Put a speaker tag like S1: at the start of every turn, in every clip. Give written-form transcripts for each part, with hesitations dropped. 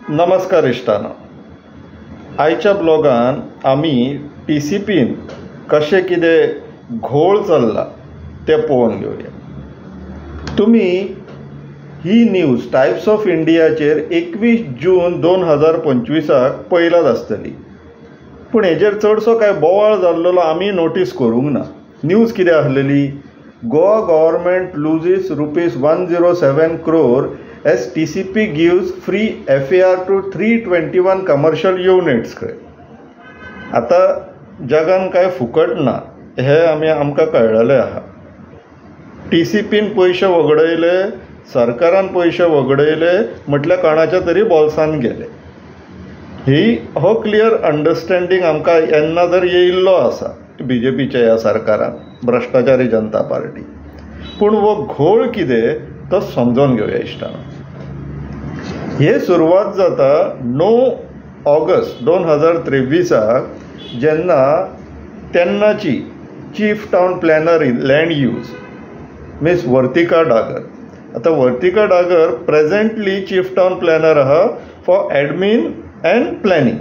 S1: नमस्कार इश्टानो, आयच्या ब्लॉगान आमी टी सी पीन कशें कितें घोळ चल्ला तें पळोवन घेवया. तुमी ही न्यूज टायम्स ऑफ इंडियाचेर 21 जून 2025 पळयलाच आसतली, पूण हेजेर चडसो कांय बोवाळ जाल्लो आमी नोटीस करूंक ना. न्यूज कितें आसलेली? Goa government loses rupees 107 crore as T C P gives free F A R to 321 commercial units. खंय आतां जगान कांय फुकट ना हें आमी आमकां कळ्ळेलें आहा. टी सी पीन पयशे वगडयले, सरकारान पयशे वगडयले, म्हटल्यार कोणाच्या तरी बोल्सान गेले. ही हो क्लियर अंडरस्टँडींग आमकां येन्ना जर येयिल्लो आसा बी जे पीच्या ह्या सरकारान, भ्रश्टाचारी जनता पार्टी. पूण हो घोळ कितें तो समजोन घेवया इश्टानो. हे सुरवात जाता 9 ऑगस्ट 2023 जेन्ना तेन्नाची chief town planner in land use miss Vartika Dagar. आतां Vartika Dagar presently chief town planner आहा फॉर एडमीन अँड प्लॅनिंग.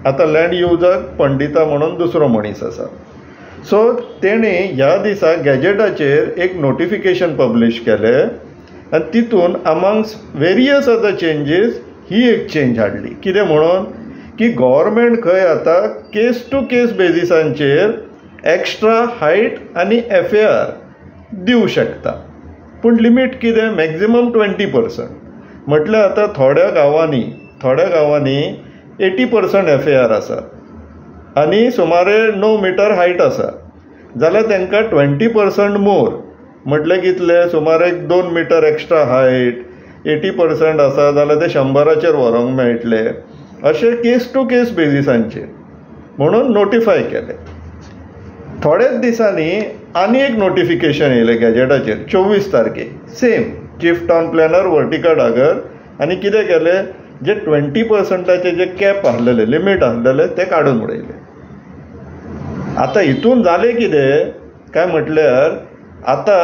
S1: आतां लँड युजाक पंडिता म्हणून दुसरो मनीस आसा. सो तेणें ह्या दिसा गॅजेटाचेर एक नोटिफिकेशन पब्लीश केलें आनी तितून अमांग्स वेरियस अदर चेंजीस ही एक चेंज हाडली. कितें म्हणून की गव्हर्मेंट खंय आतां केस टू केस बेजिसांचेर एक्स्ट्रा हायट आनी एफ ए आर दिवं शकता, पूण लिमीट कितें? मॅक्झिमम 20%. म्हटल्यार आतां थोड्या गांवांनी 80% एफ ए आर आसा आनी सुमारे 9 मिटर हायट आसा, जाल्यार तांकां 20% मोर म्हटल्यार कितले? सुमारे 2 मिटर एक्स्ट्रा हायट. 80% आसा जाल्यार ते 100 व्हरूंक मेळटले. अशें केस टू केस बेजिसांचेर म्हणून नोटिफाय केलें. थोड्याच दिसांनी आनी एक नोटिफिकेशन येयलें गॅजेटाचेर 24 तारखेक, same chief town planner Vartika Dagar. आनी कितें केलें, जे 20%चें जे कॅप आसलेलें, लिमीट आसलेलें, तें काडून उडयलें. आतां हितून जालें कितें काय म्हटल्यार आतां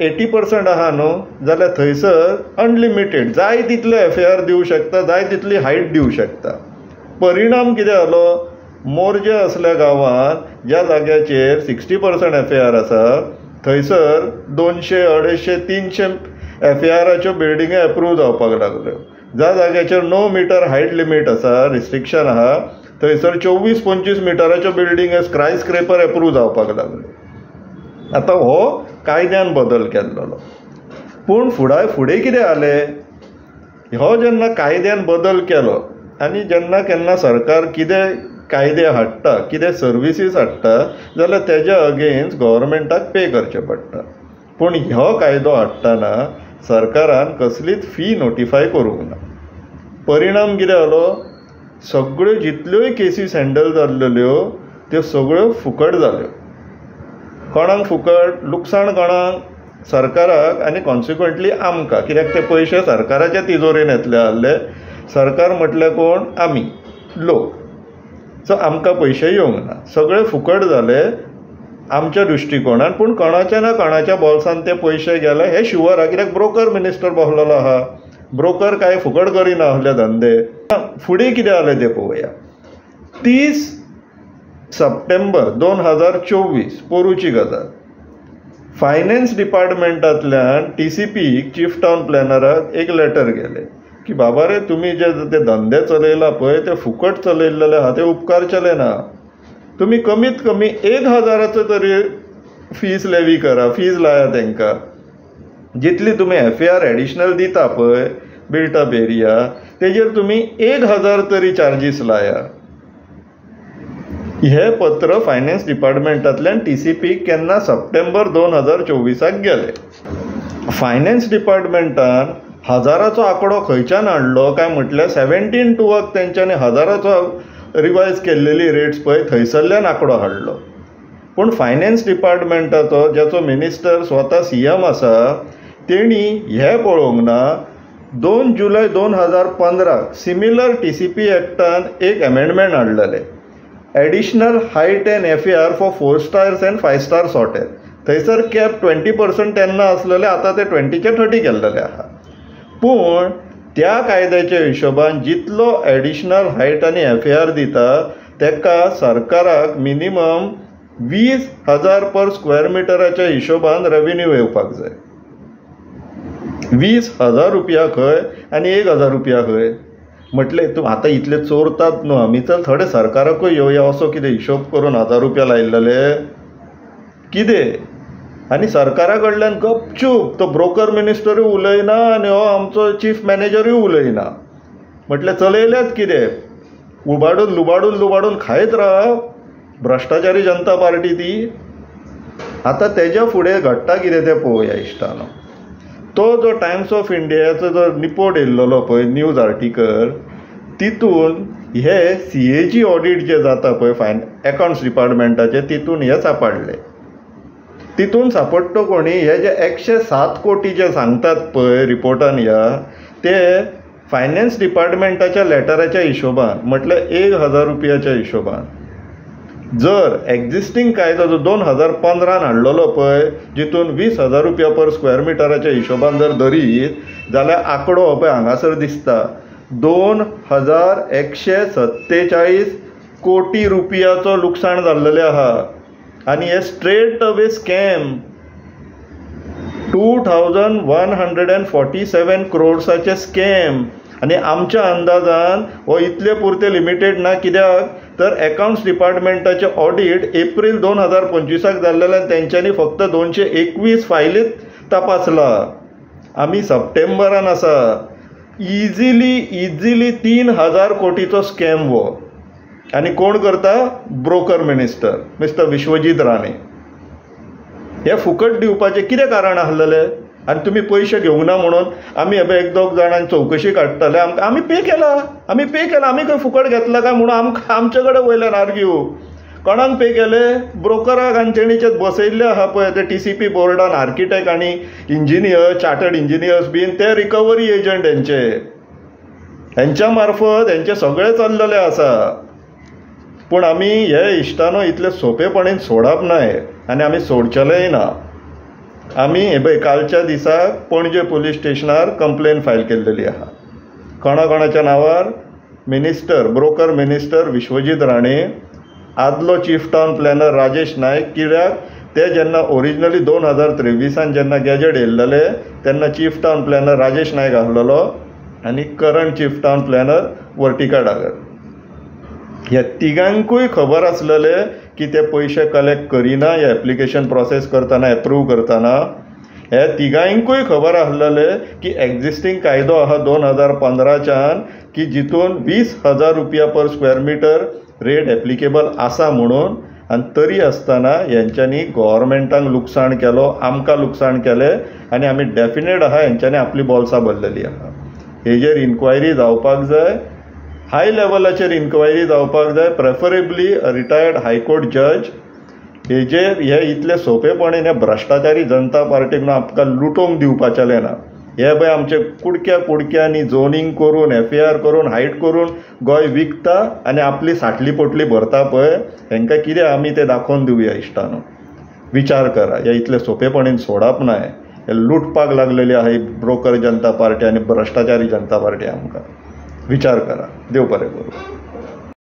S1: 80% आहा न्हू, जाल्यार थंयसर अनलिमिटेड जाय तितले एफ ए आर दिवं शकता, जाय तितली हायट दिवं शकता. परिणाम कितें जालो? मोरजे असल्या गांवांत ज्या जाग्याचेर 60% एफ ए आर आसा थंयसर 200, 250, 300 एफ ए आराच्यो बिल्डिंगो एप्रूव जावपाक लागल्यो. ज्या जाग्याचेर 9 मिटर हायट लिमीट आसा, रिस्ट्रिक्शन आहा, थंयसर 24-25 मिटराच्यो बिल्डींग स्काय स्क्रेपर एप्रूव जावपाक लागल्यो. आतां हो कायद्यान बदल केल्लो. पूण फुडें कितें जालें, हो जेन्ना कायद्यान बदल केलो आनी जेन्ना केन्ना सरकार कितें कायदे हाडटा, कितें सर्विसीस हाडटा, जाल्यार तेज्या अगेन्स्ट गव्हर्मेंटाक पे करचें पडटा. पूण हो कायदो हाडटना सरकारान कसलीच फी नोटिफाय करूंक ना. परिणाम कितें जालो? सगळ्यो जितल्योय केसीस हँडल जाल्ल्यो त्यो सगळ्यो फुकट जाल्यो. कोणाक फुकट? लुकसाण कोणाक? सरकाराक आनी कॉन्सिक्वंटली आमकां. कित्याक ते पयशे सरकाराच्या तिजोरेन येतले आसले. सरकार म्हटल्यार कोण? आमी लोक. सो आमकां पयशे येवंक ना, सगळे फुकट जाले आमच्या दृश्टिकोणान. पूण कोणाच्या ना कोणाच्या बोल्सान ते पयशे गेले हें शुवर आहा, कित्याक ब्रोकर मिनिस्टर बसलेलो आहा. ब्रोकर कांय फुकट करिना असले धंदे. फुडें कितें जालें तें पळोवया. 30 सप्टेंबर 2024 पोरूची गजाल. फायनान्स डिपार्टमेंटांतल्यान T C P chief town प्लॅनराक एक लेटर गेलें की बाबा रे, तुमी जे ते धंदे चलयला पळय ते फुकट चलयल्ले आहा, ते उपकारचेले ना. तुमी कमीत कमी 1000 तरी फीज लेवी करा, फीज लाया तांकां. जितली तुमी एफ ए आर एडिशनल दिता पळय बिल्ट अप एरिया, तेजेर तुमी 1000 तरी चार्जीस लाया. हें पत्र फायनान्स डिपार्टमेंटांतल्यान टी सी पी केन्ना सप्टेंबर 2024 गेलें. फायनान्स डिपार्टमेंटान 1000चो आंकडो खंयच्यान हाडलो काय म्हटल्यार 17/2 तेंच्यांनी 1000चो रिवायज केल्लेली रेट्स पळय थंयसरल्यान आंकडो हाडलो. पूण फायनान्स डिपार्टमेंटाचो ज्याचो मिनिस्टर स्वता सी एम आसा तेणी हें पळोवंक ना. 2 जुलय 2015 सिमिलर टी सी पी एक्टान एक एमेंडमेंट हाडलेलें, additional height and F A R for 4 stars and 5 stars hotel. थंयसर कॅप 20% तेन्ना आसलेलें, आतां ते 20 ते 30 केल्लेलें आहा. पूण त्या कायद्याच्या हिशोबान जितलो एडिशनल हायट आनी एफ ए आर दिता ताका सरकाराक मिनिमम 20,000 पर स्क्वेअर मिटराच्या हिशोबान रेवेन्यू येवपाक जाय. 20,000 रुपया खंय आनी 1,000 रुपया खंय. म्हटलें तूं आतां इतले चोरतात न्हू आमी, चल थोडे सरकाराकूय येवया असो कितें हिशोब करून 1,000 रुपया लायिल्ले कितें. आनी सरकारा कडल्यान गपचूप तो ब्रोकर मिनिस्टरूय उलयना आनी हो आमचो चीफ मॅनेजरूय उलयना. म्हटलें चलयल्यात कितें, उबाडून लुबाडून लुबाडून खायत राव. भ्रश्टाचारी जनता पार्टी ती. आतां तेज्या फुडें घडटा कितें तें पळोवया इश्टानो. तो जो टायम्स ऑफ इंडियाचो जो रिपोर्ट येयल्लो पळय न्यूज आर्टिकल, तितून हे CAG audit जे जाता पळय फायन एकावंट्स डिपार्टमेंटाचे, तितून हे सांपडले. तितून सांपडटो कोणी हे जे 107 कोटी जे सांगतात पळय रिपोर्टान ह्या, ते फायनान्स डिपार्टमेंटाच्या लेटराच्या हिशोबान, म्हटल्यार 1,000 रुपयाच्या हिशोबान. जर एक्झिस्टींग कायदो जो 2015 हाडलेलो पळय जितून 20,000 रुपया पर स्क्वेअर मिटराच्या हिशोबान जर धरीत जाल्यार आंकडो पळय हांगासर दिसता 2,147 कोटी रुपयाचो लुकसाण जाल्लेलें आहा. आनी हे स्ट्रेट अवे स्कॅम 2,147 क्रोड्साचे स्कॅम. आनी आमच्या अंदाजान हो इतले पुरते लिमिटेड ना, कित्याक तर एकावंट्स डिपार्टमेंटाचें ऑडीट एप्रील 2025 जाल्लें, तेंच्यांनी फक्त 221 फायलीत तपासला. आमी सप्टेंबरान आसा. इझिली इझिली 3,000 कोटीचो स्कॅम हो. आनी कोण करता? Broker minister mister Vishwajit Rane. हे फुकट दिवपाचें कितें कारण आसलेलें? आनी तुमी पयशे घेवंक ना म्हणून आमी हे एक दोग जाणांक चवकशी काडटले. आमकां आमी पे केला, आमी पे केला, आमी खंय फुकट घेतला काय म्हणून आमकां आमचे कडेन वयल्यान आर्ग्यू. कोणाक पे केले? ब्रोकराक. आनी तेणीचेच बसयल्ले आहा पळय ते TCP बोर्डान आर्किटेक्ट आनी इंजिनियर, चार्टर्ड इंजिनियर्स बीन, ते रिकवरी एजंट हेंचे, हेंच्या मार्फत हेंचे सगळें चल्लेलें आसा. पूण आमी हे इश्टानो इतले सोंपेपणीन सोडप ना हे, आनी आमी सोडचेलेय ना. आमी हे पळय कालच्या दिसाक पणजे पुलीस स्टेशनार कंप्लेन फायल केल्लेली आहा. कोणा कोणाच्या नांवार? Minister, broker minister Vishwajit Rane, आदलो chief town planner Rajesh Naik. कित्याक ते जेन्ना ओरिजिनली 2023 जेन्ना गॅजेट येयल्लेले तेन्ना chief town planner Rajesh Naik आसलेलो आनी current chief town planner Vartika Dagar. ह्या तिगांकूय खबर आसलेले की ते पयशे कलेक्ट करिना, हे एप्लिकेशन प्रोसेस करतना, एप्रूव करतना. हे तिगांकूय खबर आसलेले की एक्झिस्टींग कायदो आहा 2015 की जितून 20,000 रुपया per square metre rate applicable आसा म्हणून. आनी तरी आसतना हेंच्यांनी गोवोरमेंटाक लुकसाण केलो, आमकां लुकसाण केलें आनी आमी डेफिनेट आहा हेंच्यांनी आपली बोल्सां भरलेली आहा. हेजेर इन्क्वायरी जावपाक जाय, हाय लेवलाचेर इन्क्वायरी जावपाक जाय, प्रेफरेबली रिटायर्ड हायकोर्ट जज. हेजेर हे इतले सोंपेपणीन हे भ्रश्टाचारी जनता पार्टीक न्हू आमकां लुटोवंक दिवपाचेलें ना. हे पळय आमचे कुडक्या कुडक्यांनी झोनींग करून, FAR करून, हायट करून गोंय विकता आनी आपली साटली पोटली भरता पळय. हेंकां कितें आमी तें दाखोवन दिवया इश्टानो. विचार करा, हे इतले सोंपेपणीन सोडप ना. हे लुटपाक लागलेली आहा ही ब्रोकर जनता पार्टी आनी भ्रश्टाचारी जनता पार्टी आमकां. विचार करा. देव बरें करूं.